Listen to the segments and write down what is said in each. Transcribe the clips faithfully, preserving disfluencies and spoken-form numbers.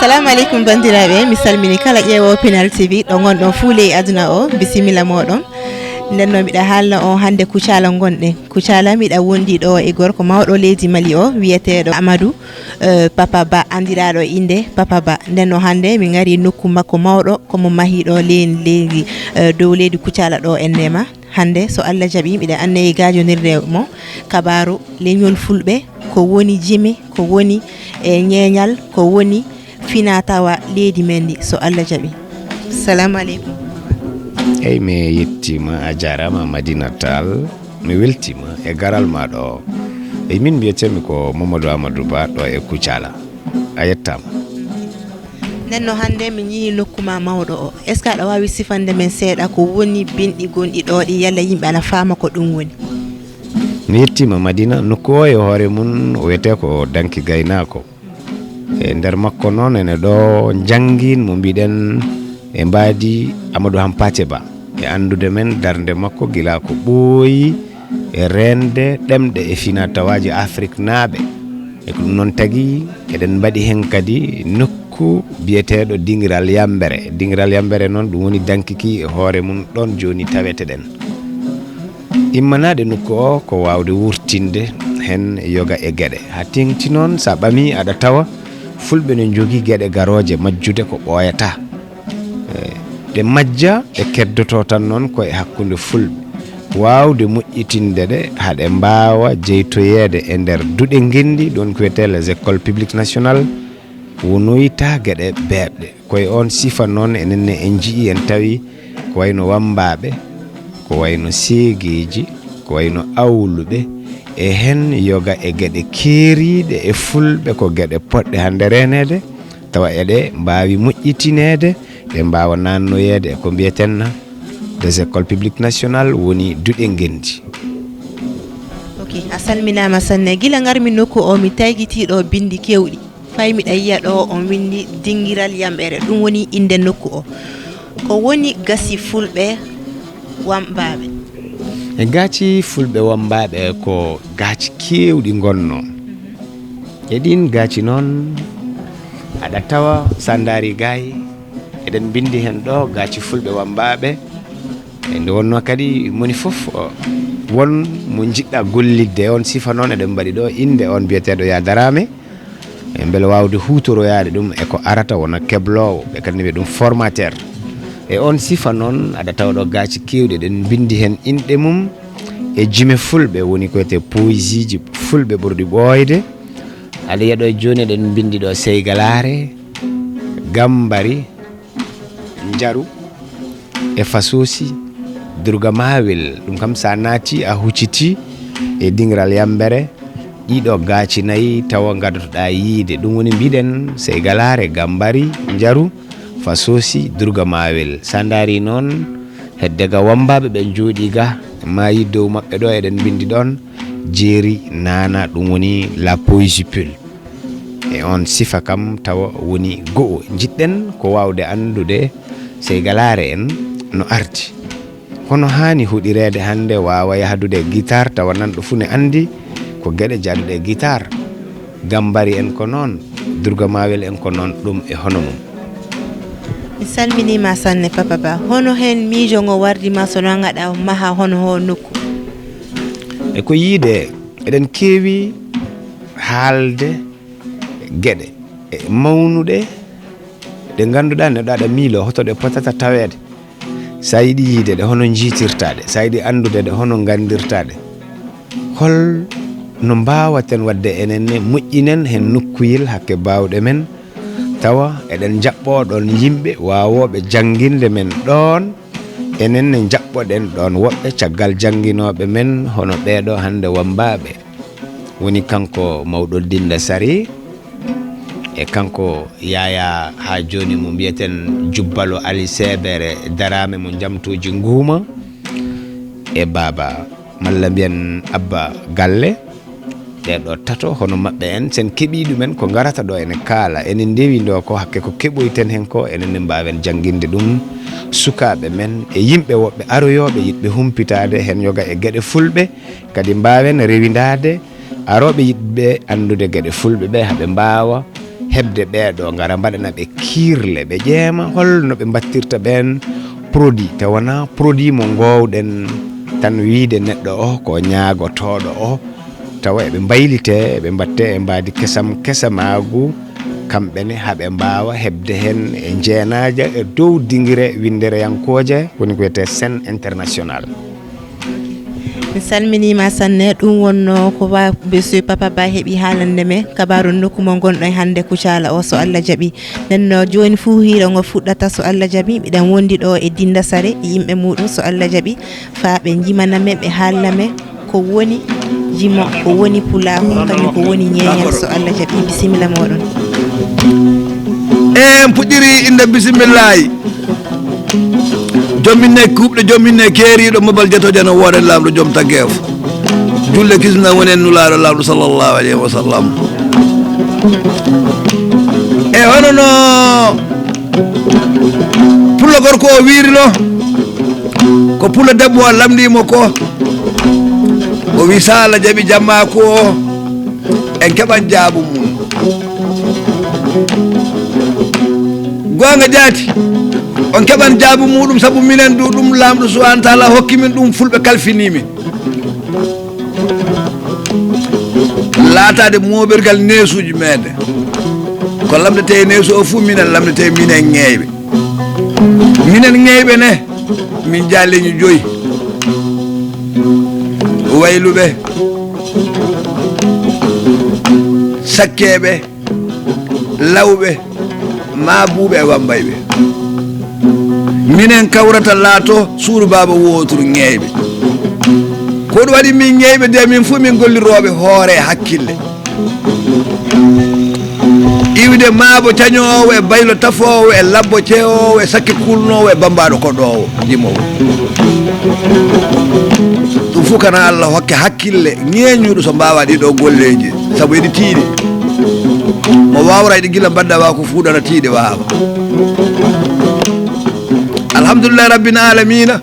Salamu aleykum, banndiraaɓe. Mi salmini kala ƴeewoowo Penal T V, ɗo ngonɗon fuu ley aduna o. Bisimilla mooɗon. Nden no miɗa haalna on hannde Kucala ngonɗen. Kucala miɗa wondi ɗo e gorko mawɗo leydi Mali o, wiyeteeɗo Amadou, eh, Papa Ba, anndiraaɗo innde Papa Ba. Nden no hannde mi ngari nokku makko mawɗo, ko mo mahi ɗo leydi, leydi, eh, dow leydi Kucala ɗo enne ma. Hannde, so Allah jaɓi, miɗa annayi gaajondirde mo kabaaru leñol Fulɓe, ko woni jime, ko woni e ñeeñal, ko woni fina tawa leydi men ndi, so Allah jaɓi. Salamu aleykum. Eyi, mi yettiima, a jaaraama, Madina Tall. Mi weltiima e garal ma ɗo. Eyi, min mbiyeteemi ko Mamadou Amadou Ba ɗo e Kucala. A yettaama. Nden no hannde mi ñiyi nokku ma mawɗo o. Est-ce que aɗa waawi sifande men seeɗa ko woni binɗi gonɗi ɗo ɗi, yalla yimɓe ana faama ko ɗum woni? Mi yettiima, Madina. Nokku o e hoore mum o wiyetee ko Danki Gaynaako. E nder makko noon ene ɗo njanngin mo mbiɗen e mbaadi Amadou Hampathé Ba. E anndude men darnde makko gila ko ɓooyi e reende ɗemɗe e fina tawaaji Afriknaaɓe. E ko ɗum noon tagi eɗen mbaɗi heen kadi nokku biyeteeɗo Dingiral Yambere. Dingiral Yambere noon ɗum woni Dankiki e hoore mum, ɗoon jooni taweteɗen. Immanaade nokku o ko waawde wurtinde heen yoga e geɗe. Haa teeŋti noon, so a ɓamii aɗa tawa Fulɓe no njogii geɗe garooje majjude ko ɓooyataa. Eh, ɗe majja, ɗe keddotoo tan noon ko e hakkunde Fulɓe. Waawde moƴƴitinde ɗe, haa ɗe mbaawa jeytoyeede e nder duɗe ngenndi, ɗoon ko wiyetee les écoles publiques nationales, wonoyta geɗe beeɓɗe. Ko e oon sifa noon, enen ne en njiyii, en tawi ko wayno wammbaaɓe, ko wayno seegeeji, ko wayno awluɓe, e heen yoga e geɗe keeriiɗe e Fulɓe, ko geɗe potɗe hannde reeneede, tawa eɗe mbaawi moƴƴitineede, ɗe mbaawa naannoyeede e ko mbiyeten na des écoles publiques nationales, woni duɗe ngenndi. Ok, a salminaama sanne. Gila ngarmi nokku o, mi taygitii ɗo binndi keewɗi. Fay miɗa yiya ɗo on winndi Dingiral Yamɓere, ɗum woni innde nokku o. Ko woni gasi Fulɓe Wammbaaɓe? E gaaci Fulɓe Wammbaaɓe ko gaaci keewɗi ngonnoo. E ɗiin gaaci noon, aɗa tawa so a ndaari gaay, eɗen mbinndi heen ɗo gaaci Fulɓe Wammbaaɓe. E nde wonnoo kadi, moni fof, o, won mo njiɗɗa gollidde. E oon sifa noon, eɗen mbaɗi ɗo innde oon biyeteeɗo Yaa Daraame. E mbele waawde huutoroyaade ɗum e ko arata wona kebloowo, ɓe kadi ne wiya ɗum formateur. E oon sifa noon, aɗa tawa ɗo gaaci keewɗi, eɗen mbinndi heen inɗe mum e jime Fulɓe, woni ko wiyetee poésiiji Fulɓe ɓurɗi ɓooyde. Aɗa yiya ɗo e jooni, eɗen mbinndi ɗo Seygalaare, Gammbari, Njaru, e Fasoosi, Durga Maawel. Ɗum kam, so a naati, a hucciti e Dingiral Yammbere, ɗiɗo gaaci nayi tawa ngadotoɗaa yiyde. Ɗum woni, mbiɗen, Seygalaare, Gammbari, Njaru, Fasoosi, Durga Maawel. So a ndaari noon, hedde ga Wammbaaɓe ɓe njooɗii ga, maayi dow maɓɓe ɗo, eɗen mbinndi ɗoon Jeeri Naana, ɗum woni la poésie pure. E oon sifa kam tawa woni go'o. Njiɗɗen ko waawde anndude Seygalaare en no ardi. Hono haani hoɗireede hannde, waawa yahdude e gitaar, tawa nanɗo fuu ne anndi ko geɗe jaaduɗe e gitaar. Gammbari en ko noon, Durga Maawel en ko noon, ɗum e hono mum. Mi salminiima sanne, Papa Ba. Hono heen miijo ngo wardi ma so noon aɗa maha hono oo nokku? E ko yiyde, eɗen keewi haalde geɗe, e mawnuɗe, ɗe ngannduɗaa neɗɗo aɗa miiloo hoto ɗe potata taweede. So a yiɗi yiyde ɗe, hono njiytirtaa ɗe? So a yiɗi anndude ɗe, hono nganndirtaa ɗe? Hol no mbaawaten waɗde enen ne moƴƴinen heen nokkuyel hakke baawɗe men, tawa eɗen njaɓɓoo ɗoon yimɓe waawooɓe jannginde men ɗoon, enen ne njaɓɓoɗen ɗoon woɓɓe caggal jannginooɓe men, hono ɓeeɗo hannde wammbaaɓe. Woni kanko Mawɗo Dinnda Sari, e kanko Yaya haa jooni mo mbiyeten Jubbalo Ali Seebere Daraame mo Njamtooji Nguuma, e Baaba malla mbiyen Abba Galle. Ɗee ɗoo tato, hono maɓɓe en, sen keɓii ɗumen ko ngarata ɗo ene kaala, ene ndewi ɗo ko hakke ko keɓoyten heen ko, enen ne mbaawen jannginde ɗum sukaaɓe men e yimɓe woɓɓe aroyooɓe yiɗɓe humpitaade heen yoga e geɗe Fulɓe, kadi mbaawen rewindaade arooɓe yiɗɓe anndude geɗe Fulɓe ɓe, haa ɓe mbaawa heɓde ɓeeɗo, ngara mbaɗana ɓe kiirle, ɓe ƴeema hol no ɓe mbattirta ɓeen produit, taw wonaa produit mo ngoowɗen tan wiyde neɗɗo o ko ñaagotooɗo o, tawa eɓe mbaylitee, eɓe mbaɗtee e mbaadi kesam kesamaagu, kamɓe ne, haa ɓe mbaawa heɓde heen e njeenaaja e dow dingire winndereyankooje, woni ko wiyetee scène international. Mi salminiima sanne. Ɗum wonnoo ko wa monsieur Papa Ba heɓi haalande men kabaaru nokku mo ngonɗon hannde Kucala o, so Allah jaɓi. Nden no jooni fuu hiira ngo fuɗɗata, so Allah jaɓi. Miɗen wondi ɗo e Dinda Sare e yimɓe muuɗum, so Allah jaɓi, faa ɓe njimana men, ɓe haalna men ko woni jimo, ko woni pulaaku, kañum ko woni ñeeñal, so Allah jaɓi. Bisimilla mooɗon. En puɗɗiri innde bisimillahi. Joom inne kuuɓɗo, joom inne keeriiɗo, mobal jatoje no wooren laamɗo joom taggeef. Julle kisna wonen nulaaɗo laamɗo sallallahu alayhi wa sallam. E hono no pullo gorko o wiirino, ko pullo debbo o lamndiimo ko, o wi so Allah jaɓi jamma ko en keɓan jaabu mum. Goonga jaati, on keɓan jaabu muɗum, sabu minen du ɗum Laamɗo Subhaanahu wa Taala hokki min ɗum, fulɓe kalfinii min. Laataade mooɓirgal neesuuji meeɗen. Ko lamndetee e neesu o fuu, minen lamndetee, minen ŋeeyɓe. Minen ŋeeyɓe ne, min jaa leñi joyi. Wayluɓe, sakkeeɓe, lawɓe, maabuuɓe e wambayɓe. Minen kawrata laato suudu baaba wooturu ŋeeyɓe. Ko ɗum waɗi min ŋeeyɓe de, min fuu min gollirooɓe hoore e hakkille. Iwde maabo cañoowo e baylo tafoowo e labbo ceyoowo e sakke kulnoowo e bammbaaɗo koɗoowo jimoowo. Ɗum fuu kana Allah hokke hakkille ŋeeñuɗo so mbaawa ɗiɗo golleeji, sabu eɗi tiiɗi. Mo waawra eɗi gila mbadda waa ko fuuɗana tiiɗi waawa. Alhamdulillahi rabbil alamina.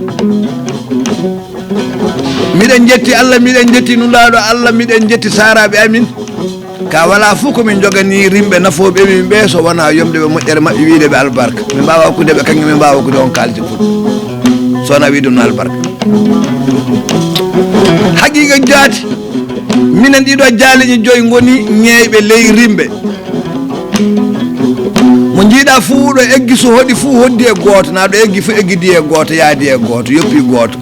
Miɗen njetti Allah, miɗen njetti nulaaɗo Allah, miɗen njetti saaraaɓe amin. Ka wala fuu ko min njoganii rimɓe nafooɓe min ɓe, so wonaa yomde ɓe moƴƴere maɓɓe, wiide ɓe albarka. Min mbaawa hokkude ɓe kaŋŋe, min mbaawa hokkude on kaalisi fuɗ. So wonaa wiide on albarka. Haqiiqa jaati, minen ɗiɗo jaaleñi joyi ngoni ŋeeyɓe ley rimɓe. Mo njiiɗa fuu ɗo eggi, so hoɗi fuu hoddi e gooto, na ɗo eggi fuu eggidi e gooto, yaadi e gooto, yoppi gooto.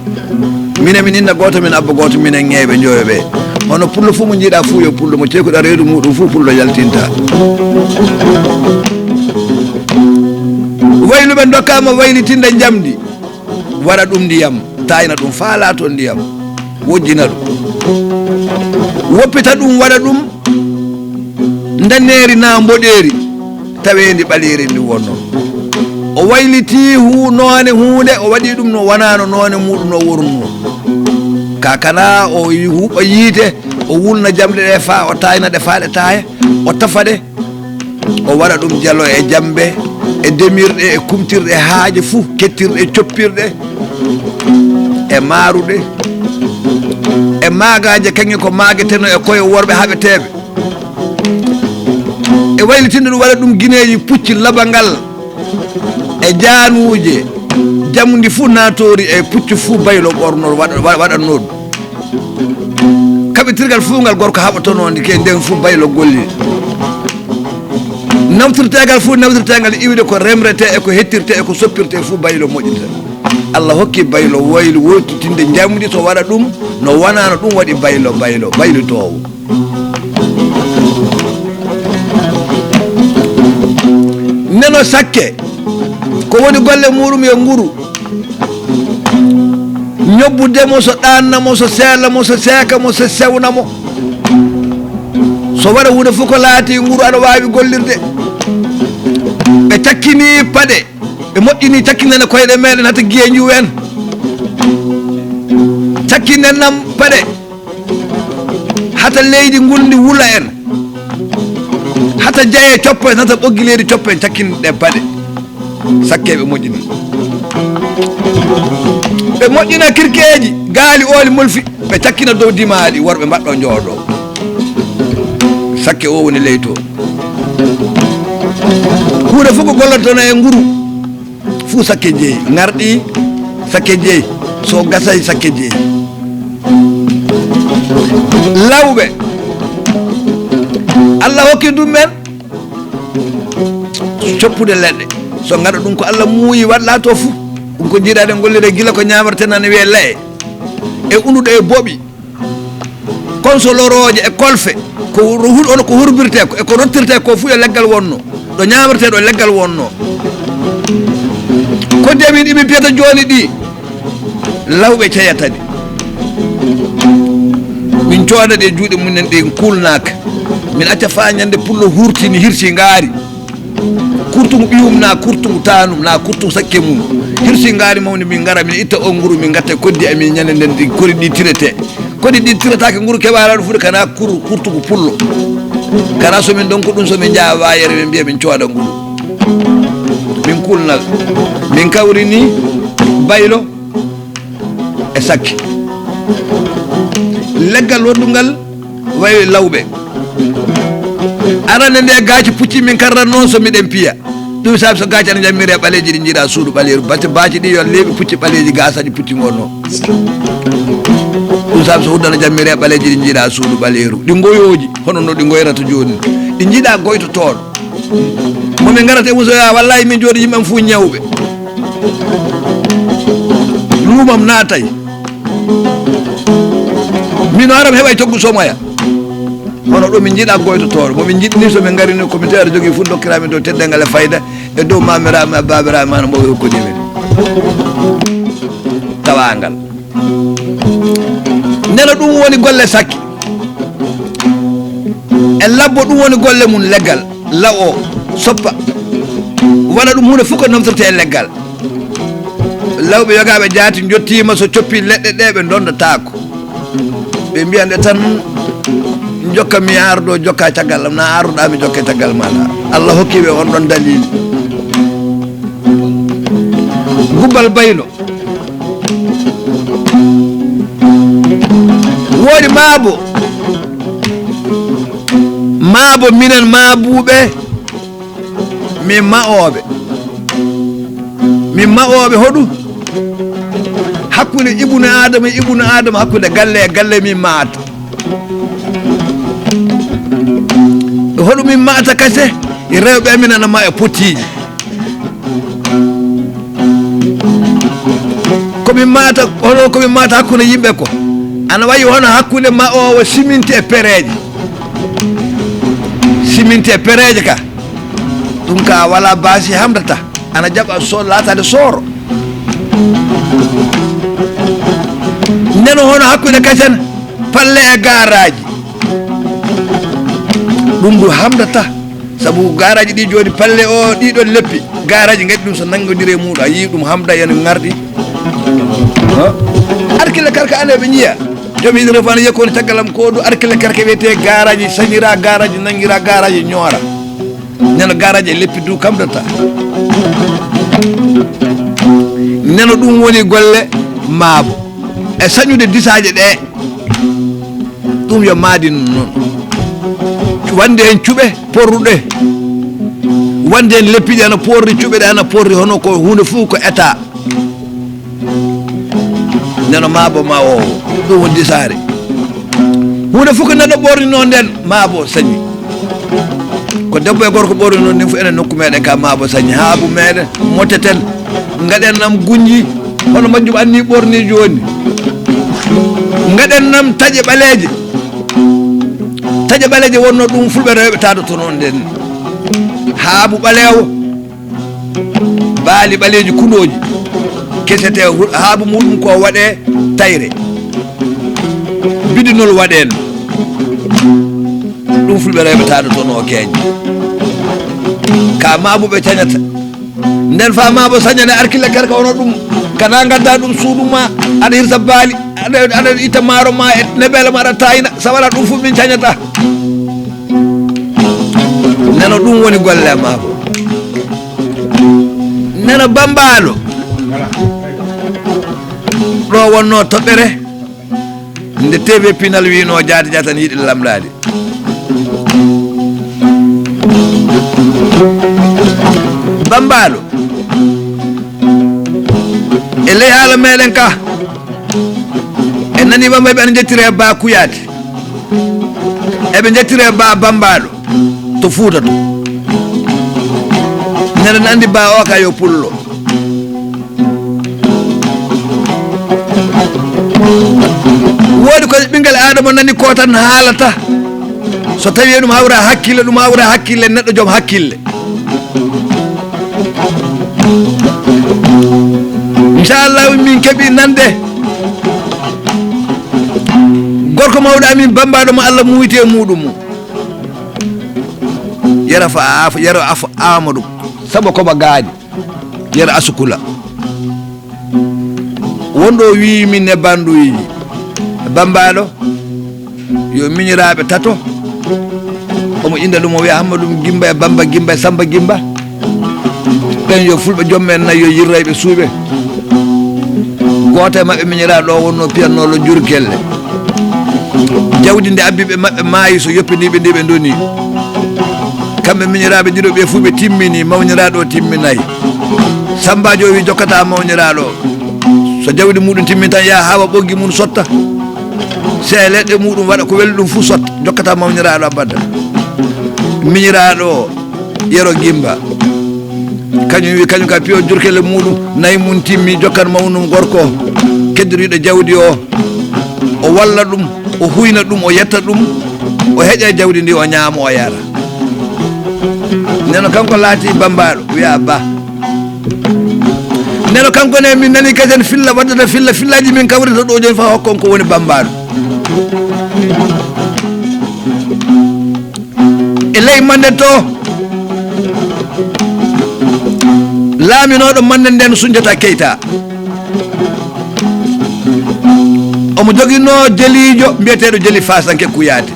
Minen min inna gooto, min abba gooto, minen ŋeeyɓe joyo ɓe. Hono pullo fuu mo njiiɗa fuu yo pullo, mo ceekuɗa reedu muɗum fuu pullo yaltinta. Wayluɓe dokkama waylitinde njamdi, waɗa ɗum ndiyam, taayna ɗum faa laato ndiyam, wojjina ɗum. Woppita ɗum, waɗa ɗum ndaneeri naa mboɗeeri, taweendi ɓaleeri ndi wonno. O waylitii hu noone huunde, o waɗi ɗum no wanaano noone muuɗum no wornuno. Ka kana o yi-, huɓɓa yiite, o wulna jamɗe ɗe faa o taayna ɗe faa ɗe taaya, o tafa ɗe, o waɗa ɗum jalo e jambe, e demirɗe, e kumtirɗe haaje fuu, kettirɗe, coppirɗe, e maaruɗe, e maagaaje kaŋŋe ko maageteno e koye worɓe haɓeteeɓe. E waylitinde ɗum waɗa ɗum gineeji pucci labangal e jaanuuje jamndi fuu naatoori e pucci fuu baylo ɓorno waɗa, waɗa, waɗatnoo ɗum. Kaɓitirgal fuu ngal gorko haɓatonoo ndi ke nden fuu baylo golli. Nawtirteegal fuu nawtirteengal iwde ko remretee e ko hettirtee e ko soppirtee fuu baylo moƴƴinta. Allah hokki baylo waylu woytitinde njamndi so waɗa ɗum no wanaano ɗum waɗi baylo, baylo, baylitoowo. Neno sakke, ko woni golle muuɗum yo nguru, ñobbude mo, so ɗaanna mo, so seela mo, so seeka mo, so sewna mo. So waɗa huunde fof ko laati nguru aɗa waawi gollirde. Ɓe cakkini paɗe, ɓe moƴƴini cakkinene koyɗe meɗen hata giye njuwen. Cakkinen nam paɗe. Hata leydi ngundi wula en. Hata jaye coppo en, hata ɓoggi leydi coppo en, cakkinɗe paɗe. Sakke ɓe moƴƴini. Ɓe moƴƴina kirkeeji, gaali ooli molfi, ɓe cakkina dow dimaali, worɓe mbaɗɗo njooɗo. Sakke o woni leyto. Huunde fof ko gollantonoo e nguru, fuu sakke jeyi, ŋarɗi sakke jeyi, so gasay sakke jeyi. Lawɓe, Allah hokki ɗum men coppude leɗɗe. So ngaɗa ɗum ko Allah muuyi, waɗ laato fuu. Ɗum ko njiiɗaa ɗen golliree gila ko ñaamarten nana wiyee laye, e unuɗo e boɓi. Konsolorooje e kolfe, ko ru-, hur-, ono ko hurbirtee ko, e ko rottirtee ko fuu yo leggal wonno. Ɗo ñaamartee ɗo leggal wonno. Koddi amin ɗi min piyata jooni ɗi, lawɓe ceyata ɗi. Min cooda ɗe juuɗe mum en ɗe kulnaaka. Min acca faa ñande pullo hurtini hirsi ngaari. Kurtungu ɓiyum naa kurtungu taanum naa kurtungu sakke mum. Hirsi ngaari mawni min ngara min itta on nguru min ngatta koddi amin ñande nden ɗi kori ɗi tirete. Kodi ɗi tirataake nguru keɓaalaɗo fuɗe kana kuru kurtugu pullo. Kana so min donku ɗum so min njaha wayere min mbiya min cooda nguru. Min kulnal. Min kawrini baylo e sakke. Leggal woɗɗungal wayi lawɓe. Arande nde gaaci pucci min karran noon so miɗen piya. Ɗum saabi so gaaci ana njammirii e ɓaleeji ɗi njiiɗaa suudu ɓaleeru. Batte baaci ɗi yo leeɓi pucci ɓaleeji gaasaji pucci ngon noon. Ɗum saabi so huɗo ana jammirii e ɓaleeji ɗi njiiɗaa suudu ɓaleeru. Ɗi ngoyooji, hono no ɗi ngoyrata jooni. Ɗi njiiɗaa goytotooɗo. Mo min ngarata e musoya, wallahi min jooɗi yimɓe am fuu ñawɓe. Luumam naatay. Min o aram heɓay coggu somoya. Hono ɗo min njiɗa goytotooɗo. Mo min njiɗni so min ngarini ko min tawata jogii fuu dokkiramin dow teddeengal e fayda e dow maamiraaɓe e baabiraaɓe maana mbo ɓe hokkoni min. Tawaangal. Nena ɗum woni golle sakke. E labbo ɗum woni golle mum leggal. Law o soppa. Waɗa ɗum huunde fof ko naftorte e leggal. Lawɓe yogaaɓe jaati njottiima so coppi leɗɗe ɗe ɓe ndondotaako. Ɓe mbiya nde tan, jokka mi ardo, jokka caggal am, na arduɗa mi jokke caggal maɗa. Allah hokki ɓe on ɗon dalili. Gubbal baylo. Woodi maabo. Maabo minen maabuɓe. Min ma'ooɓe. Min ma'ooɓe hoɗu? Hakkunde ibnu Aadama e ibnu Aadama, hakkunde galle e galle min ma'ata. E hoɗu min ma'ata kase? E rewɓe amin ana ma'a e pottiiji. Ko min ma'ata, hono ko min ma'ata hakkunde yimɓe ko. Ana wayi hono hakkunde ma'oowo siminti e pereeje. Siminti e pereeje ka. Ɗum ka wala baasi hamdata. Ana jaɓa so laataade sooro. Nden hono hakkunde kasen palle e gaaraaji. Ɗum du hamdata. Sabu gaaraaji ɗi jooni palle o ɗiɗon leppi. Gaaraaji ngaɗi ɗum so nanngondiri e muuɗum. A yii ɗum hamda yana ngarɗi. Ha? Arkille karka ane ɓe njiya. Jomi ina refana yekkone caggal am ko du arkille karka wiyete gaaraaji sañira, gaaraaji nanngira, gaaraaji ñoora. Neno gaaraaji e leppi du kam dotta. Neno ɗum woni golle maabo. E sañude disaaje ɗe. Ɗum yo maadi noon. Wande heen cuɓe porruɗe. Wande heen leppi ɗi ana porri, cuɓe ɗe ana porri, hono ko huunde fof ko état. Neno maabo ma o, ɗum woni disaare. Huunde fof ko neɗɗo ɓorni noon nden, maabo sañi. Ko debbo e gorko ɓorni noon, nden fof enen nokku meɗen ka maabo sañi. Haabu meɗen, motteten, ngaɗen nam gunji, hono majjum anni ɓorni jooni. Ngaɗen nam taƴe ɓaleeje. Taƴe ɓaleeje wonno ɗum fulɓe rewɓe tadoto noon nden. Haabu ɓaleewo, baali ɓaleeji kulooji, kesete hu-, haabu muɗum ko waɗe tayre. Bidinol waɗen. Ɗum fulɓe rewɓe tadoto no keeñ. Ka maabuɓe cañata. Nden fa maabo sañane arkille karka wono ɗum. Kana ngadda ɗum suudu ma, aɗa hirsa baali, aɗa, aɗa itta maaro ma e nebeele ma aɗa tayna. Sa wala ɗum fof min cañata. Neno ɗum woni golle maabo. Neno bambaalo. Ɗo wonno toɓɓere. Nde T V Pinal wino jaati jaatan yiɗi lamɗaade. Bambaɗo, e ley haala meɗen ka, en nani Bambayɓe ana jettira e Ba Kuyate, eɓe jettira e Ba Bambaɗo to Fuuta to. Neɗen andi Ba o ka yo pullo. Woodi ko ɓinngel Aadama nani ko tan haalata. So tawi ɗum hawra hakkille, ɗum hawra hakkille neɗɗo joom hakkille. Inchallahu min keɓi nande gorko mawɗo amin Bambaɗo mo Allah muyti e muɗum. Yero fa af-, yero af-, Amadou. Sabo ko ba gaañi. Yero Asukula. Wonɗo wiyi min e bannduyiji. Bambaɗo, yo miñiraaɓe tato. Omo innda ɗum, o wiya Hammadou Gimba e Bamba Gimba e Samba Gimba. Ɓen yo fulɓe joom men nayi, yo yirrayɓe suuɓe. Gooto e maɓɓe miñiraaɗo o wonno piyannooɗo Jurkelle. Jawdi nde abbiɓe maɓɓe maayi, so yoppiniiɓe ndi ɓe ndoni. Kamɓe miñiraaɓe ɗiɗo ɓe fuu ɓe timmini, mawniraaɗo o timminayi. Sambaajo o wi jokkata mawniraaɗo o. So jawdi muɗum timmin tan, yaha hawa ɓoggi mum sotta. Se leɗɗe muɗum waɗa ko weli ɗum fuu sotta, jokkata mawniraaɗo abada. Miñiraaɗo o, Yero Gimba. Kañum wi, kañum ka piyo Jurkelle muɗum, nayi mum timmi, jokkan mawnum gorko o, keddoriiɗo jawdi o, o walla ɗum, o huyna ɗum, o yetta ɗum, o heƴa jawdi ndi, o ñaama, o yara. Neno kanko laati Bambaɗo, wiya Ba. Neno kanko ne, min nani kasen filla, waddata filla, fillaji min kawrita ɗo joni fa hokkon ko woni Bambaɗo. E ley manden to, laaminooɗo manden nden Sunjata Keyta, omo joginoo jeliijo mbiyeteeɗo Jeli Fasanke Kuyaate.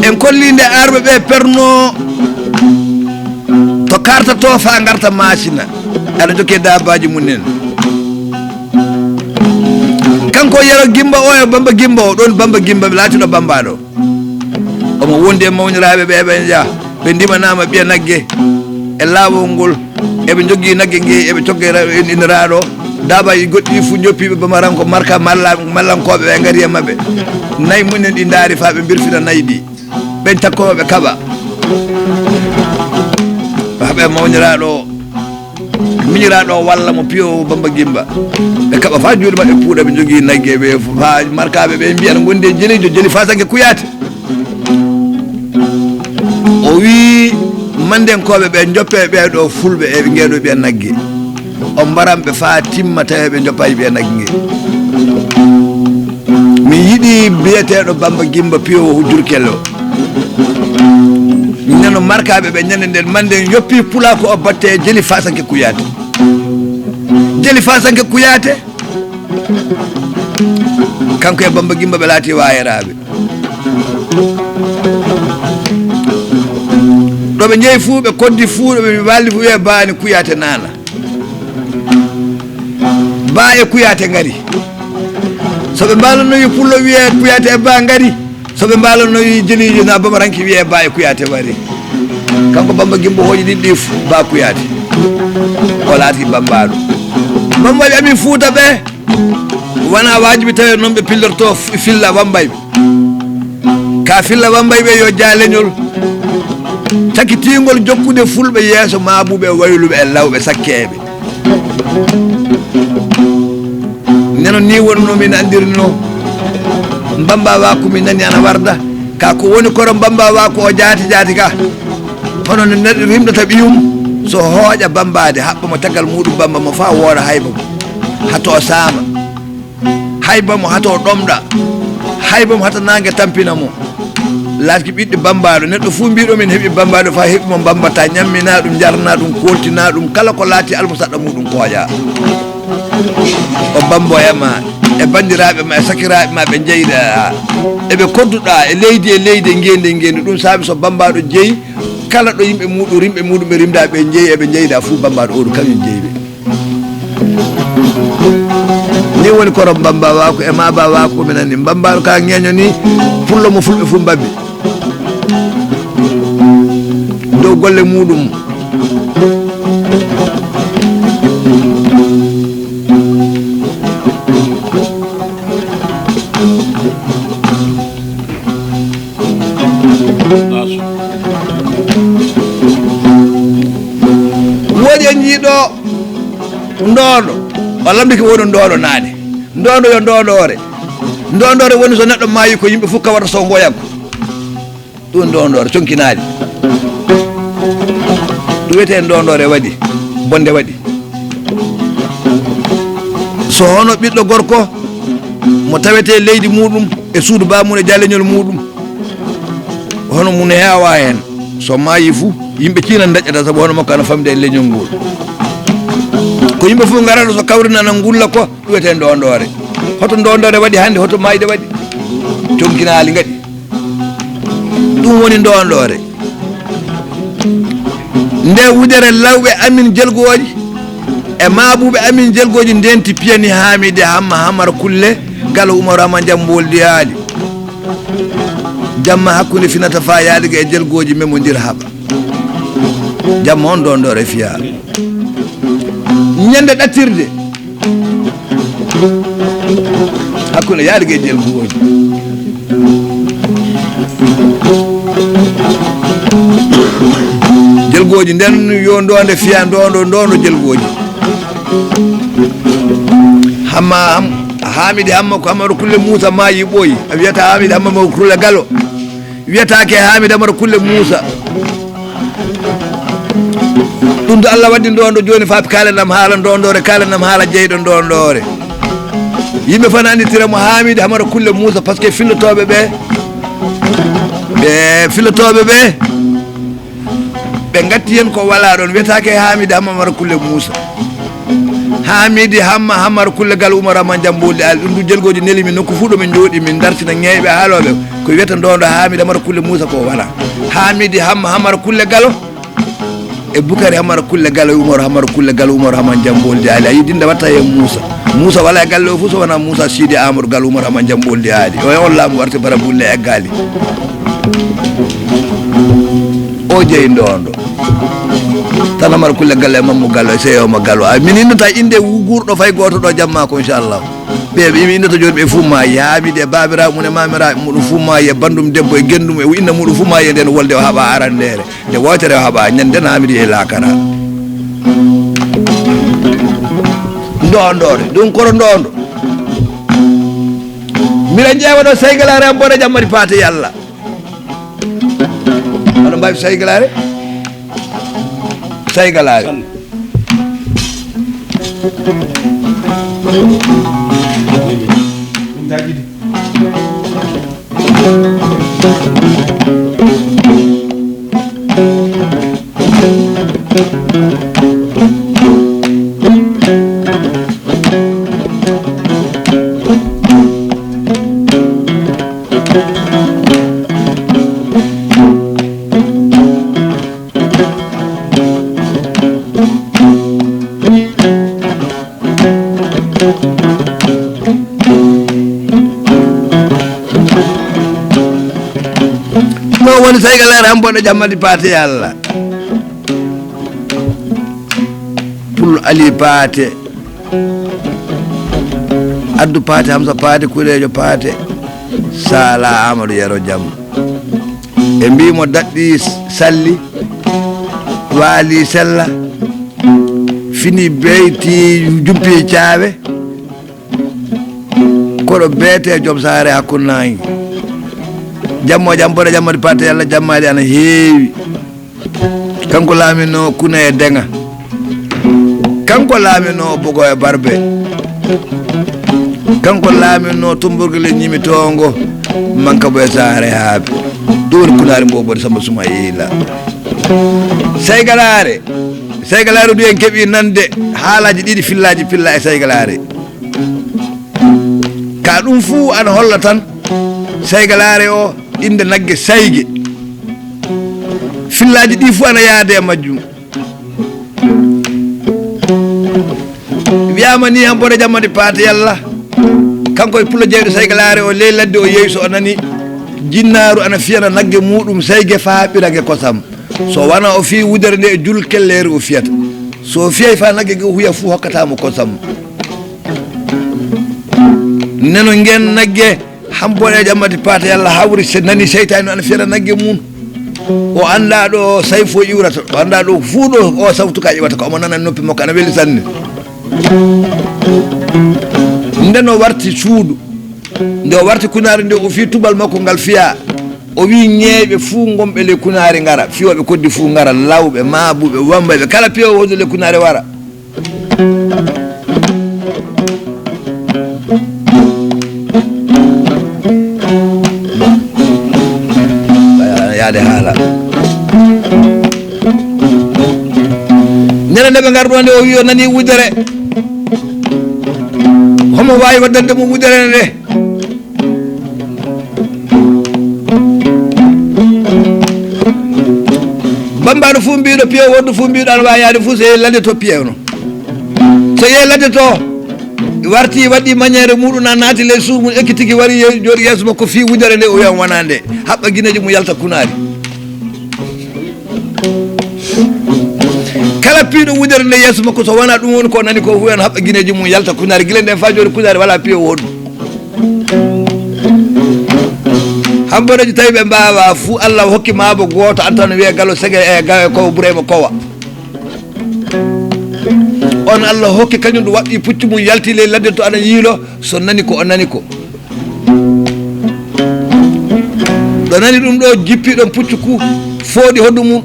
En kolli nde arɓe ɓe perno to karta to fa ngarta Masina, aɗa jokke daabaaji mum en. Kanko Yero Gimba o e Bamba Gimba o, ɗon Bamba Gimba ɓe laatiɗo Bambaɗo. Omo wondi e mawniraaɓe ɓe, ɓe nja, ɓe ndimanaama ɓiya nagge e laawol ngol. Eɓe njogii nagge nge, eɓe cogga e ra-, en inniraaɗo. Daabaaji goɗɗi fu njoppiiɓe Bamaranko marka malla-, mallankooɓe ɓe ngari e maɓɓe. Nayi mum en ɗi ndaari faa ɓe mbirfina nayi ɗi. Ɓen cakkooɓe kaɓa. Ɓe haɓa e mawniraaɗo o. Miñiraaɗo o walla mo piyo Bamba Gimba. Ɓe kaɓa faa juuɗe maɓɓe puuɗa, ɓe njogii nagge ɓe faa markaaɓe ɓe mbiya aɗa ngondi e jeliijo, Jeli Fasanke Kuyaate. O wii mandenkooɓe ɓe njoppe ɓee ɗo fulɓe e ngeeɗo ɓiya nagge. On mbaran ɓe faa timma tawi ɓe njoppayi ɓiya nagge nge. Min yiɗi biyeteeɗo Bamba Gimba piyo Jurkelle o. Neno markaaɓe ɓe ñande nden mande yoppi pulaaku o batte Jeli Fasanke Kuyaate. Jeli Fasanke Kuyaate. Kanko e Bamba Gimba ɓe laati waayeraaɓe. Ɗo ɓe njehi fuu, ɓe koddi fuu, ɗo ɓe mbaldi fuu, wiye baani Kuyaate naana. Ba e Kuyaate ngari. So ɓe mbaalanoyi pullo wiye Kuyaate e Ba ngari. So ɓe mbaalanoyi jeliijo na Bamaranke wiye Ba e Kuyaate ngari. Kanko Bamba Gimba hooƴi ɗiɗi ɗi fuu, Ba Kuyaate. O laati Bambaɗo. Bambaɗo amin Fuuta ɓe. Wona waajibi tawi noon ɓe pillorto f-, filla Bambayɓe. Ka filla Bambayɓe yo jaa leñol. Cakitiingol jokkude fulɓe yeeso maabuɓe wayluɓe e lawɓe sakkeeɓe. Neno ni wonno min anndirno. Mbamba waaku min nani ana warda. Ka ko woni koro mbamba waaku o jaati jaati ka. Hono no neɗɗo rimɗata ɓiyum, so hooƴa bambaade, haɓɓa mo tagal muuɗum bamba mo faa woora hayba mo. Hato o saama. Hayba mo hato o ɗomɗa. Hayba mo hata naange tampina mo. Laatki ɓiɗɗo bambaɗo. Neɗɗo fuu mbiɗo min heɓi bambaɗo faa heɓi mo mbambata, ñammina ɗum, njarna ɗum, koltina ɗum, kala ko laati almusaɗɗa muuɗum kooƴa. O bamboya ma, e banndiraaɓe ma, e sakiraaɓe ma, ɓe njeyɗa. Eɓe kodduɗa e leydi, e leydi, e ngeendi, e ngeendi. Ɗum saabi so bambaɗo jeyi, kala ɗo yimɓe muɗum, rimɓe muɗum ɓe rimda, ɓe njeyi, eɓe njeyda fuu bambaɗo oɗo, kañum jeyi ɓe. Ni woni korom bamba wako e ma ba wako ko minani. Bambaɗo ka ngeño ni, pullo mo fulɓe fuu mbabbi. golle muɗum. Woodi e jiiɗo ndooɗo, o lamndike woni ndooɗo naane. Ndooɗo yo ndooɗoore. Ndooɗoore woni so neɗɗo maayi ko yimɓe fof kawata so ngoyanko. Ɗum ndooɗoore conkinaali. Ɗum wiyetee ndooɗoore waɗi, bonde waɗi. So hono ɓiɗɗo gorko mo tawetee leydi muɗum e suudu baamun e jaleñol muɗum, hono mum heewaa heen. So maayi fuu, yimɓe ciinan ndaƴƴata sabu hono makko ana famde e leñol ngol. Ko yimɓe fof ngarata so kawrinana ngulla ko ɗum wiyetee ndooɗoore. Hoto ndooɗoore waɗi hannde, hoto maayde waɗi? Conkinaali ngaɗi. Ɗum woni ndooɗoore. Nde wudere lawɓe amin jelgooji e maabuuɓe amin jelgooji ndenti piyani Haamidi Hamma Hamar Kulle Galo Umar Hamma Jambooli Diyaali. Jamma hakkunde finata faa yaadiga e jelgooji memondir haɓa. Jamma on ndooɗoore fiyaa. Ñande ɗattirde hakkunde yaadiga e jelgooji. Jelgooji nden yo ndoonde fiya ndoondo, ndoondo jelgooji. Hamma, Ham-, Haamidi Hamma ko Hamar Kulle Muusa maayi ɓooyi. A wiyata Haamidi Hamma Hamar Kulle Galo. Wiyataake Haamidi Hamar Kulle Muusa. Ɗum ɗo Allah waddi ndoondo jooni faa kaalen ɗam haala ndoondoore, kaalen ɗam haala jeyɗo ndoondoore. Yimɓe fof na annditira mo Haamidi Hamar Kulle Muusa, parce que fillotooɓe ɓe, ɓe fillotooɓe ɓe, ɓe ngatti heen ko walaa ɗoon, wiyetaake Haamidi Hamma Hamar Kulle Muusa. Haamidi Hamma Hamar Kulle Galo Umar Hamma Jambooli Ali, ɗum ɗum jelgooji neli min nokku fof ɗo min njooɗi, min dartina ŋeeyɓe haalooɓe, ko wiyata ndoondo Haamidi Hamar Kulle Muusa ko walaa. Haamidi Hamma Hamar Kulle Galo, e Bukari Hamar Kulle Galo, Umar Hamar Kulle Galo, Umar Hamar Jambooli Ali. A yii dinde watta e Muusa. Muusa wala e galle o fof so wona Muusa Siidi Amadou Galo, Umar Hamar Jambooli Ali. O e on laamu warte bara bulle e gaali. O jeyi ndoondo. Tan Hamar Kulle Galo e Mammu Galo e Seyoma Galo. A min innata inde wu-, guurɗo fay gooto ɗo jamma ko inchallah. Ɓe, ɓe inndata jooni ɓe fof maayi. Haamidi e baabiraaɓe mum e maamiraaɓe muɗum fof maayi e banndum debbo e genndum e inna muɗum fof maayi e nden wolde o haɓa arandeere. Nde wootere o haɓa, ñande nden haa mbiɗo yehi laakara. Ndoondoore, ɗum koro ndoondo. Mbiɗa ƴeewa ɗo saygalaare am boɗo jammari paate yalla. Oɗon mbaawi saygalaare? Saygalaare. Ɗo woni Saygalaare am boɗo jammadi paate Allah. Pul Ali paate. Addu paate, Hamsa paate, Kureejo paate. Sala Amadou Yero Jam. Ɓe mbii mo daɗɗi salli, waali sella, fini beyti jumpi caawe, koɗo beete joom saare hakkunde naange. Jammo jam boɗo jammadi paate yalla jammaali ana heewi. Kanko laaminoo Kuna e Deŋa. Kanko laaminoo Bogo e Barbe. Kanko laaminoo Tumburgule ñimi toongo. Manka bo e Saare Haabe. Ɗum woni Kunaari Mboobori Samba Sumayila. Saygalaare. Saygalaare du en keɓi nande haalaaji ɗiɗi fillaaji pilla e Saygalaare. Ka ɗum fuu ana holla tan Saygalaare o innde nagge Sayge. Fillaaji ɗi fuu ana yaade e majjum. Wiyaama ni han boɗo jammadi paate yalla. Kanko e pullo jeyɗo Saygalaare o ley ladde o yeewi so o nani jinnaaru ana fiyana nagge muɗum Sayge faa ɓirange kosam. So wonaa o fii wudere nde e jul kelleeri o fiyata. So fiyay faa nagge nge huya fuu hokkata mo kosam. Neno ngen nagge, Hamboɗeejo Ammadi Paate Yalla hawri se nani seytaani no ana fiyana nagge mum. O anndaa ɗo sayfo iwrata, o anndaa ɗo fuu ɗo o sawtu ka iwata, ko omo nana noppi makko ana weli sanne. Nden o warti suudu. Nde o warti kunaari nde, o fii tubal makko ngal fiyaa. O wii ñeeɓe fuu ngonɓe ley kunaari ngara, fiyooɓe koddi fuu ngara, lawɓe, maabuɓe, wambayɓe, kala piyoowo wondu ley kunaari wara. Yaade haala. Ñande nde ɓe ngarɗo nde, o wii o nanii wudere. Homo waawi waddande mo wudere nde? Bambaɗo fuu mbiɗo piyo, wondu fuu mbiɗo ana waawi yaade fuu, so yehi ladde to piye no. So yehi ladde to, warti waɗi mañeere muɗum, na naati ley suudu mum, ekkitiki wari ye-, jooɗi yeeso makko fii wudere nde, o wiyan wonaa nde. Haɓɓa gineeji mum yalta kunaari. Kala piiɗo wudere nde yeeso makko, so wonaa ɗum woni ko nani ko, huyan haɓɓa gineeji mum yalta kunaari. Gila nden faa jooni kunaari walaa piyo wondu. Hamboɗeejo tawi ɓe mbaawa fuu, Allah hokki maabo gooto, an tan wiya galo sege e gawe ko Burayma kowa. On Allah hokki kañum ɗum waɗɗi puccu mum yalti ley ladde to ana yiilo, so nani ko o nani ko. Ɗo nani ɗum ɗo jippi ɗon puccu ku fooɗi hoɗu mum.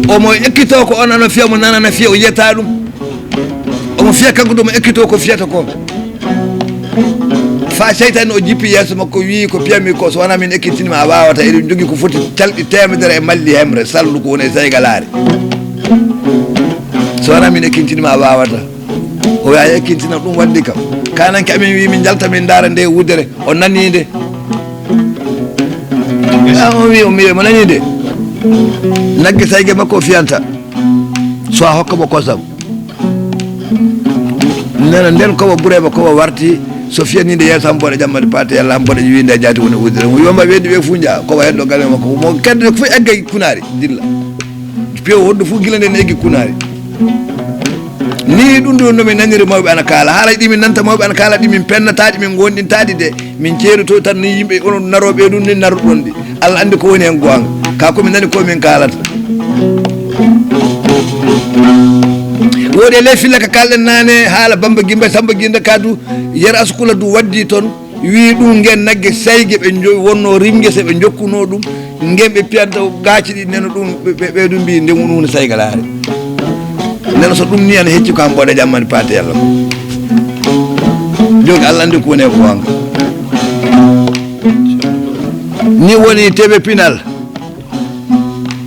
Omo ekkitoo ko on ana fiya, mo nana ana fiya, o yiyata ɗum. Omo fiya kanko ɗum, o ekkitoo ko fiyata ko. Faa seytaane o jippi yeeso makko, wii, "Ko piyami ko, so wonaa min ekkintinima a waawata." Eɗum jogii ko foti calɗi teemedere e malli hemre, salndu ko woni e saygalaare. "So wonaa min ekkintinima a waawata." O wiya, "A ekkintina ɗum waddi kam. Kaananke amin wii min njalta min ndaara nde wudere, o nanii nde." Ah, o wii, o wii, mo nanii nde. Nagge sayge makko o fiyanta. So a hokka mo kosam. Nena nden kowa Burayma kowa warti, so fiyanii nde yeeso Hamboɗeejo Ammadi Paate Yalla, Hamboɗeejo wii nde jaati woni wudere. Mo yomba weddi ɓe fuu nja, kowa heddo game makko. Mo kedde fuu egga kunaari, dilla. Piyo wondu fuu gila nden eggi kunaari. Ni ɗum ɗo no min naniri mawɓe ana kaala. Haala ɗi min nanta mawɓe ana kaala, ɗi min pennata, ɗi min gondinta ɗi de. Min ceedoto tan ni yimɓe onon narooɓe ɗum ni naruɗon ɗi. Allah anndi ko woni hen goonga. Ka ko min nani ko min kaalata. Woodi e ley filla ka kaalɗen naane haala Bamba Gimba, Samba Ginda ka du, Yer Askula du waddi ton. Wii ɗum ngen nagge sayge ɓe njo-, wonno rimge se ɓe jokkuno ɗum. Ngen ɓe piyanta gaaci ɗi neno ɗum, ɓe, ɓe, ɓe ɗum mbii nde woni woni saygalaare. Neno so ɗum ni ana hecci ko Hamboɗeejo Ammadi Paate Yalla ko. Jooni Allah anndi ko woni e ko wanga. Ni woni T V Pinal.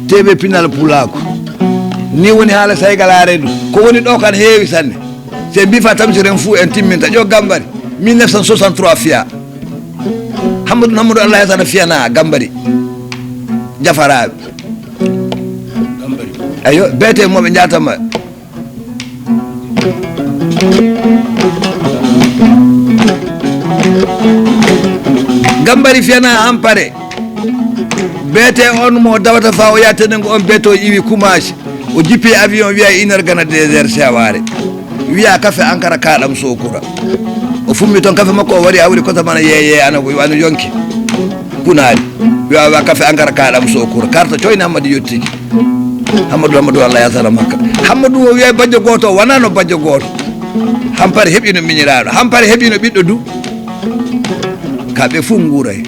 T V Pinal Pulaaku. Ni woni haala saygalaare ɗum. Ko woni ɗo kan heewi sanne. Se mbi fa tamsiren fuu en timminta. Ƴo Gambari, mille neuf cent soixante-trois fiya. Hammadou, Hammadou Allah yasana fiyana Gambari. Jafaraaɓe. Ayo, beete mo ɓe njaatama. Gambari fiyana Hampare. Beete on mo dawata fa o yaha tenengo on beete o iwi Kumasi. O jippi avion wiya une heure gana deux heures seware. Wiya kafe Ankara kaɗam Sokura. O fummi ton kafe makko o wari hawri kota mana yeye ana, ana yonki. Kunaari. Wiya, wiya kafe Ankara kaɗam Sokura. Karta coyni Hammadi yottiki. Hammadu, Hammadu Allah yasara makka. Hammadu o wiya bajjo gooto, o wanano bajjo gooto. Hampare heɓino miñiraaɗo. Hampare heɓino ɓiɗɗo du. Ka ɓe fuu nguuray.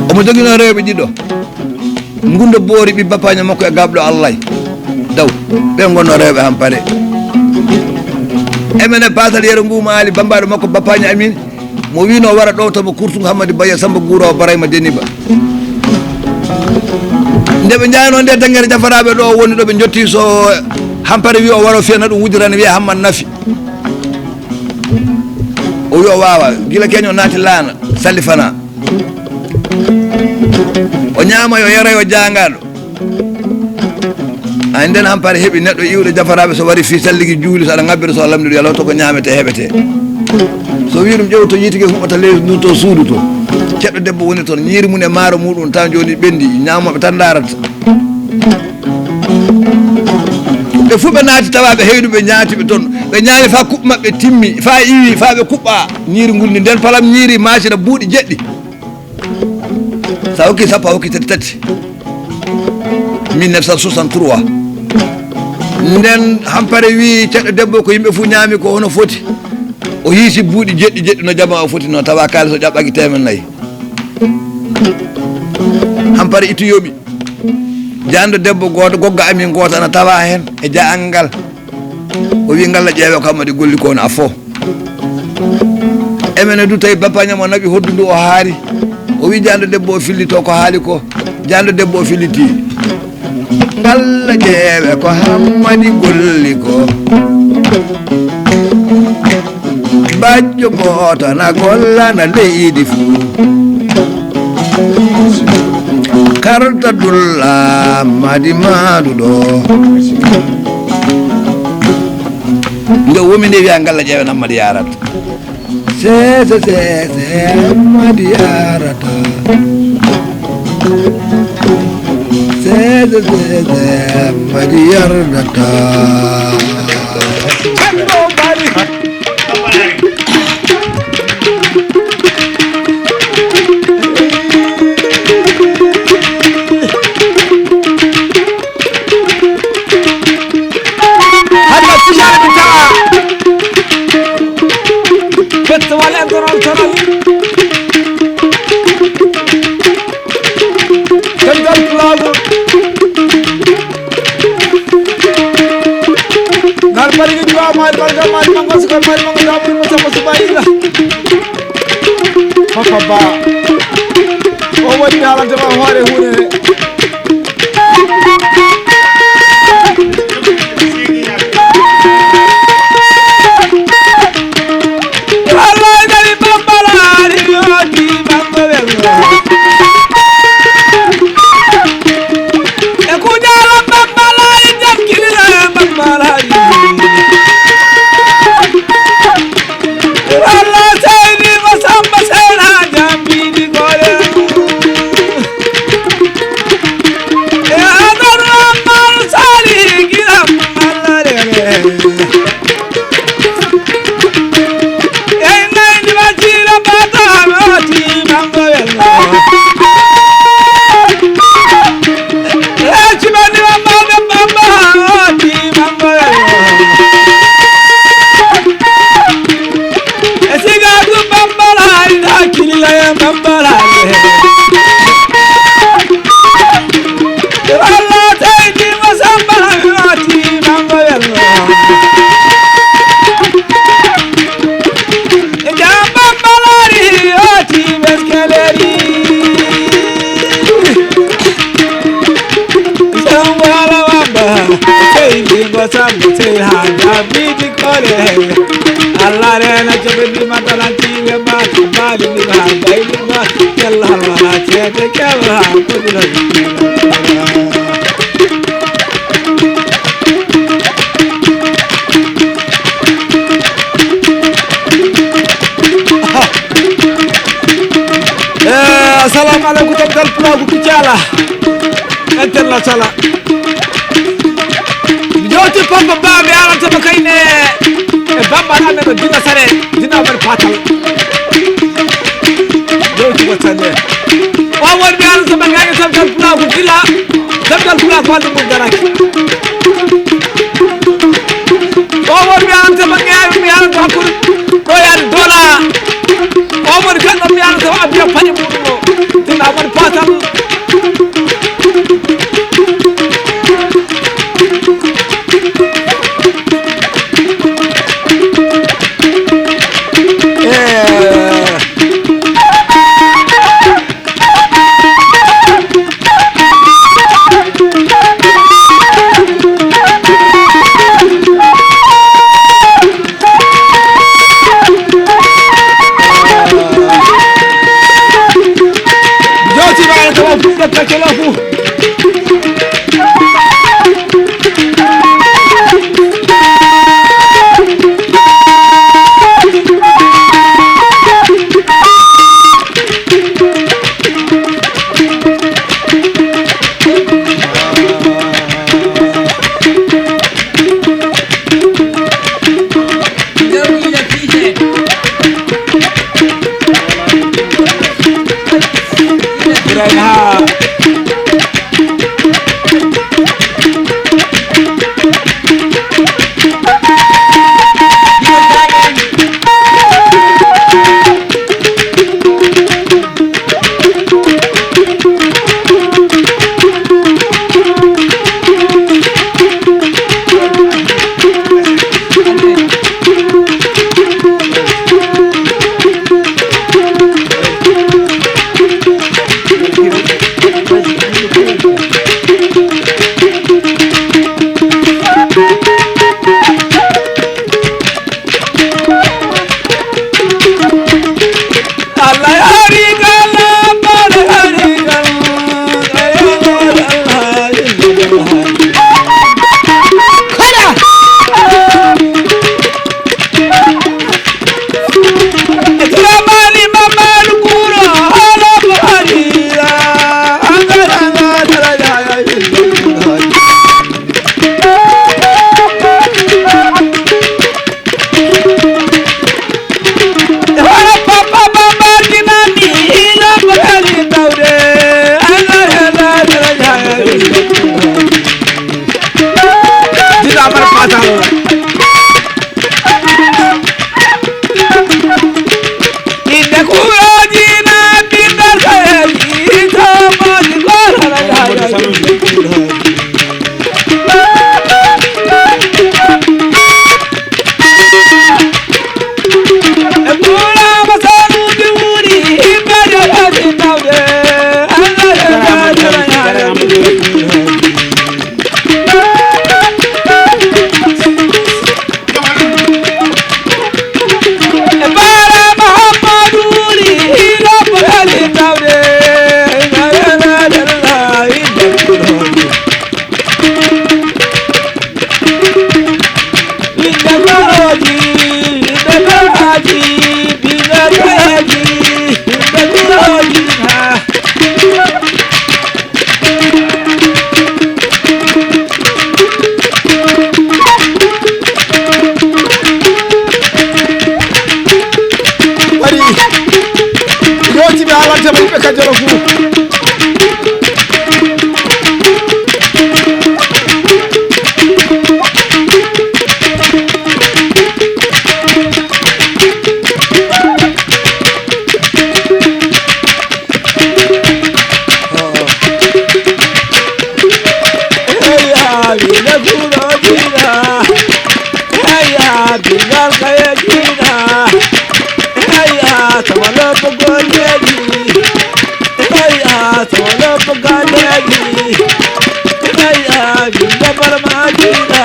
Omo jogino rewɓe ɗiɗo. Ngundo Boori ɓi bappaño makko e gaɓɗo Allah. Daw. Ɓe ngonno rewɓe Hampare. Emene Pasal Yero Nguuma Ali bambaɗo makko bappaño amin. Mo wino wara ɗo to mo kurtungo Hammadi Bayya Samba Guuro Barayma Deniba. Nde ɓe njayno nde tangere Jafaraɓe ɗo woni ɗo ɓe jotti so Hampare wi o waro fiyana ɗum wujirani wiya Hammad Nafi. O wi o wawa. Gila keño naati laana, sallifana. O ñaama yo yara yo jaangaɗo. Ay nden Hampare heɓi neɗɗo iwɗo Jafaraɓe so wari fii salligi juuli so aɗa ngabbira so lamɗiɗo yalawto ko ñaamete heɓete. So wii ɗum ƴeew to yiite nge huɓɓata leydi ndun to suudu to. Ceɗɗo debbo woni toon, ñiiri mum e maaro muɗum tan jooni ɓenndi, ñaamooɓe tan ndaarata. Ɓe fuu ɓe naati tawa ɓe heydu ɓe ñaati ɓe toon. Ɓe ñaami faa kuɓɓe maɓɓe timmi, faa iwi, faa ɓe kuɓɓa ñiiri ngun ni. Nden palam ñiiri maacina buuɗi jeɗɗi. So a hokki sappo, a hokki tati tati. Mille neuf cent soixante-trois. Nden Hampare wii ceɗɗo debbo ko yimɓe fuu ñaami ko hono foti. O hiisi buuɗi jeɗɗi jeɗɗi no jamaa o foti no tawa kaalis o ƴaɓɓaki teemen nayi. Hampare itti yoɓi. Jaanɗo debbo gooto, gogga amin gooto ana tawa heen e ja'angal. O wii ngalla ƴeewe ko Hammadi golli ko on afo. Emene du tawi bappañam o naɓi hoddu ndu o haari. O wii jaanɗo debbo o fillito ko haali ko. Jaanɗo debbo o filliti. Ngalla ƴeewe ko Hammadi golli ko. Bajjo gooto na gollana leydi fuu. Karta dulla madi maɗuɗo. Nde wumi nde wiya ngalla ƴeewe nan madi yarat. Sese sese madi yarata. Sese sese madi yarata. Hannde fijaade tawa. Fettowal international. Dental Pulaagu. Ngal bari ngi juwa maari barka maari mango sukar maari mango damuri mo sama subayila. Papa ba. O woni haalantema hoore huunde nde. Wallahi dari bambalaari yooti bango wello. E kujaala bambalaari jakkirira bambalaari. Walla seydi ko Samba Seyna jambiɗi gore. E adar ammal sali giram Allah rere. E naydi wajira batano ti bango wello. E cibani ammal bamba ti bango wello. E siga tu bambala ina kila ya bambala. Allah taidi wa sambala ti mango yalla. E ja bambala ri oti beskeleri. Sambala wamba. Taidi wa sambala ha. Kole. Allah rena jobe bi matalanti we ba bali bi ba bayni ba. Yalla Allah la tete kala ko dina. Eh, assalamu alaikum, Dental Pulaagu Kucala. International. Mi jowti Pogba Ba, mi aranta mo kayne e Bamba Rame no dina sare, dina bar patal. Jowti mo sanne. O won mi aranta mo kayne Dental Pulaagu dila, Dental Pulaagu walla mo daraki. O won mi aranta mo kayne, mi aranta hakkude ɗo yaade dola. O won kan ɗo mi aranta o abiya paɗe muɗum o. Dina bar patal. Jootiima en ko o fuɗɗata kala fof. Gurojiɗa, heya bingal kayejiɗa, heya tamalopo gojeji, heya tamalopo gadeji, heya bingal barmajiɗa.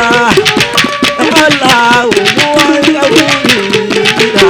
Allahu muwanga huɗiɗa.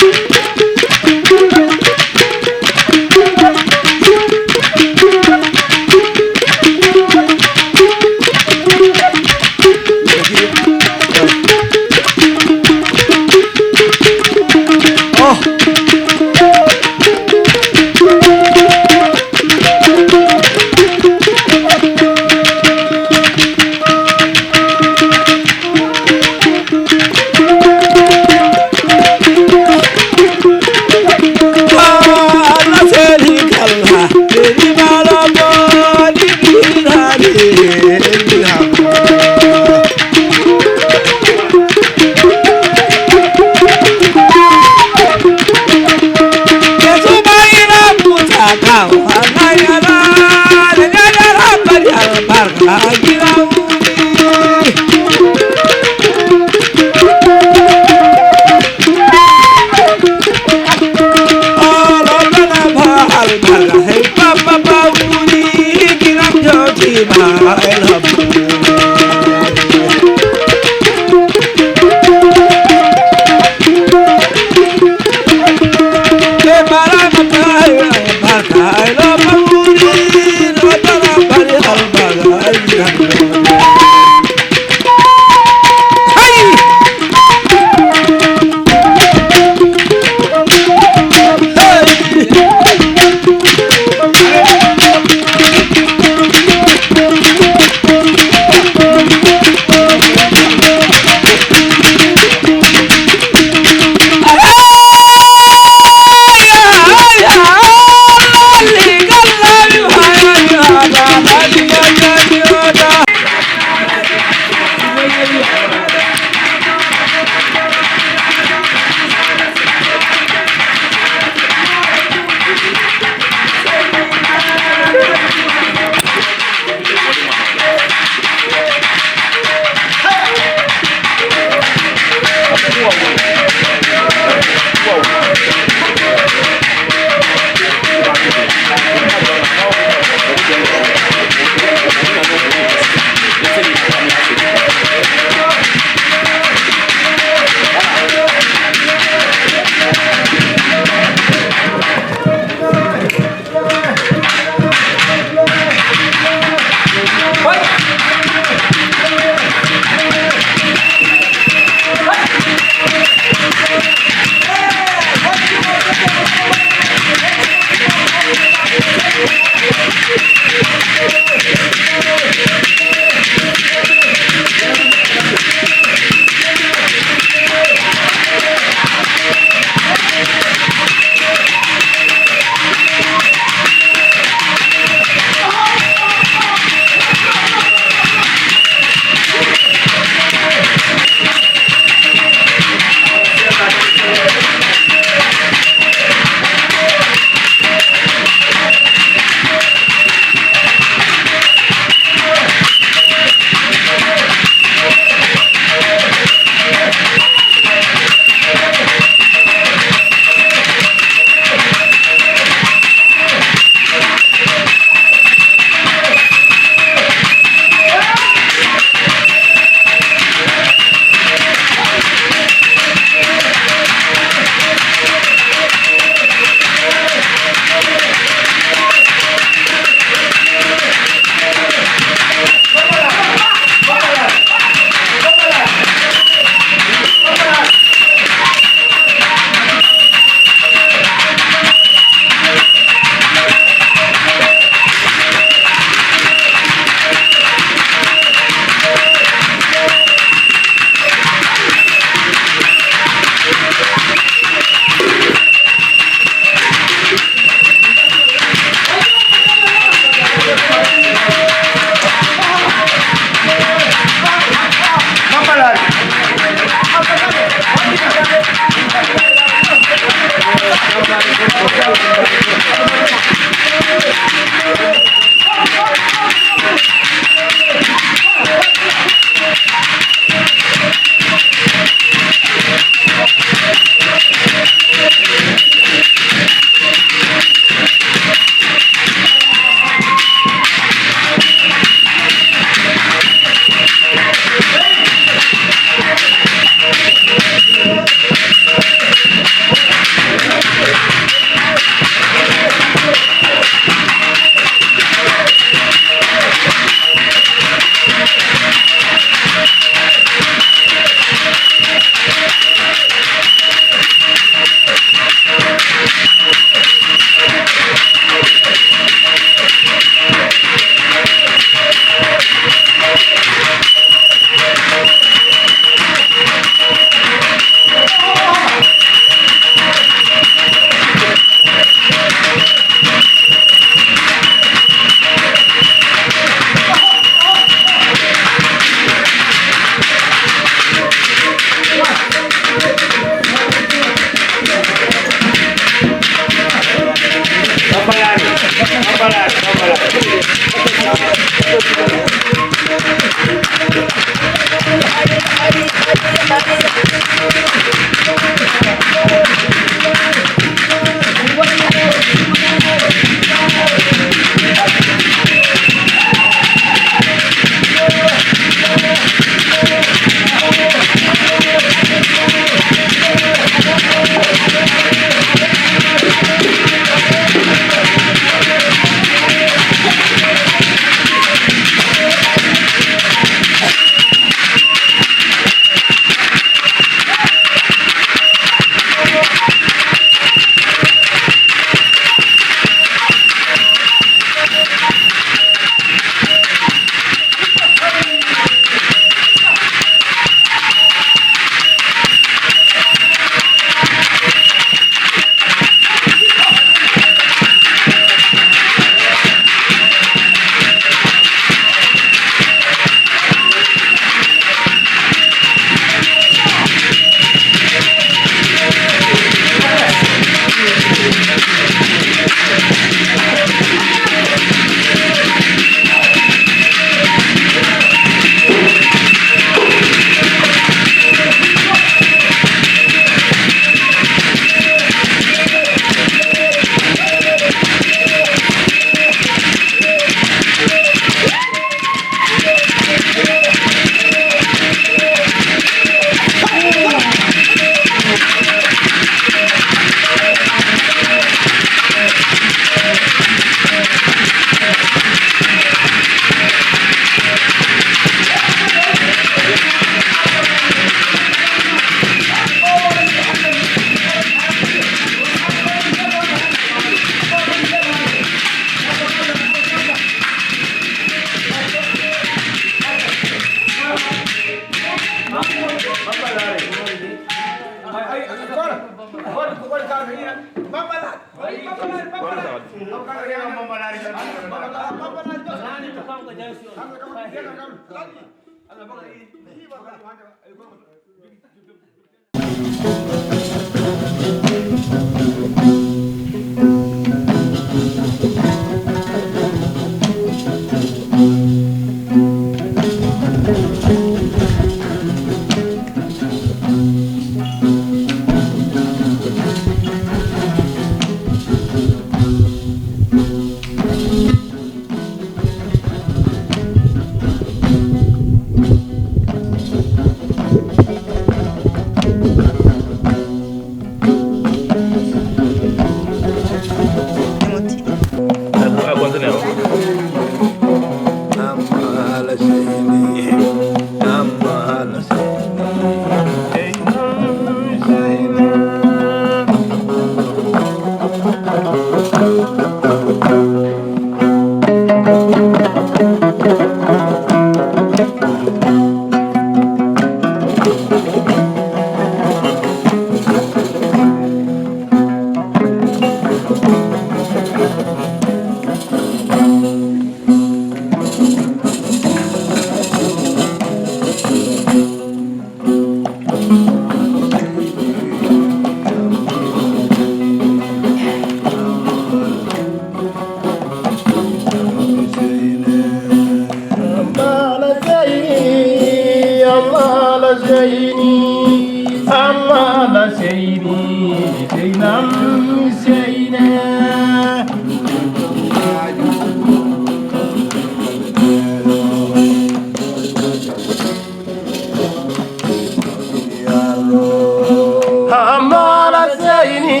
Amala Seyni,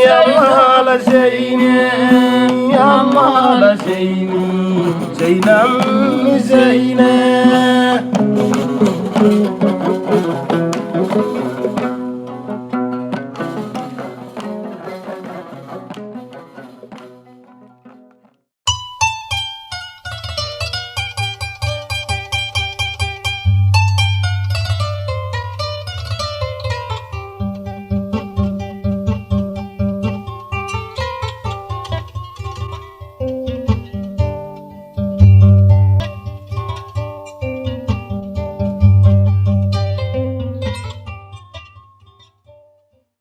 Amala Seyni, Amala Seyni, Seynam Seyni.